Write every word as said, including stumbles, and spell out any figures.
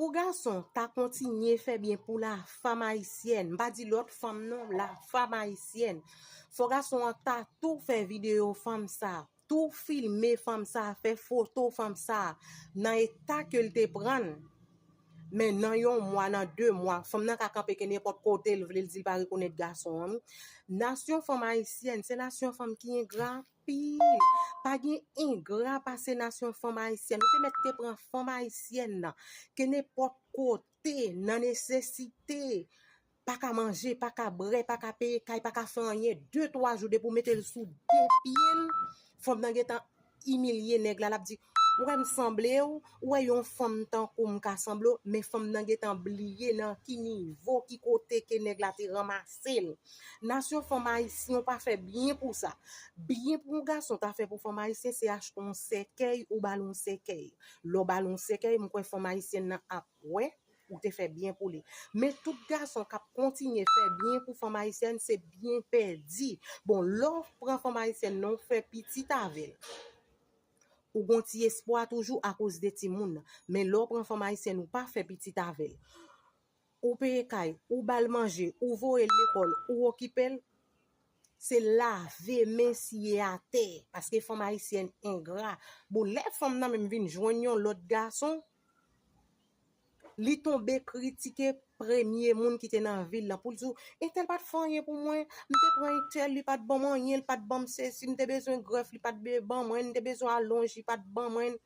Pou gason ta kontinye fè byen pou la fanm ayisyèn, m pa di lòt fanm non, la fanm ayisyèn, fò gason an ta tou fè videyo fanm sa, tou filme fanm sa, fè foto fanm sa nan eta ke l te pran l. Men nan yon mwa, nan de mwa, fanm nan ka kanpe ke nenpòt kote l vle, l di l pa rekonèt gason an. Nasyon fanm ayisyèn, se nasyon fanm ki engra anpil. Pa gen engra pase nasyon fanm ayisyèn. Ou te mèt te pran fanm ayisyèn nan, ke nenpòt kote, nan nesesite, pa ka manje, pa ka bwè, pa ka peye kay, pa ka fè anyen, de, twa jou depi w mete l sou de pye l, fanm nan gentan imilye nèg la, l ap di, ou wè m sanble w, ou wè yon fanm tankou m ka sanble w, men fanm nan gentan bliye nan ki nivo, ki kote ke nèg la te ranmase l. Nasyon fanm ayisyen, ou pa fè byen pou sa. Byen pou yon gason ta fè pou fanm ayisyen, se achte yon sèkèy, ou ba l yon sèkèy. Lè w ba l yon sèkèy, m kwè fanm ayisyèn nan ap wè ou te fè byen pou li. Men tout gason k ap kontinye fè byen pou fanm ayisyèn, se byen pèdi. Bon, lè w pran fanm ayisyèn nan, w fè pitit avè l. Ou gon ti espwa toujou akoz de timoun nan. Men lè w pran fanm ayisyèn, ou pa fè pitit avè l. Ou peye kay, ou ba l manje, ou voye l lekòl, ou okipe l, se lave men siye atè, paske fanm ayisyèn engra. Bon, lè fanm nan menm vin jwenn yon lòt gason, li tonbe kritike premye moun ki te nan vi l lan pou l di w, entèl pa t fè anyen pou mwen, m te pran entèl, li pa t ban m anyen, li pa t ban m sesi, m te bezwen grèf, li pa t be- ban mwen, m te bezwen alonj, li pa t ban mwen.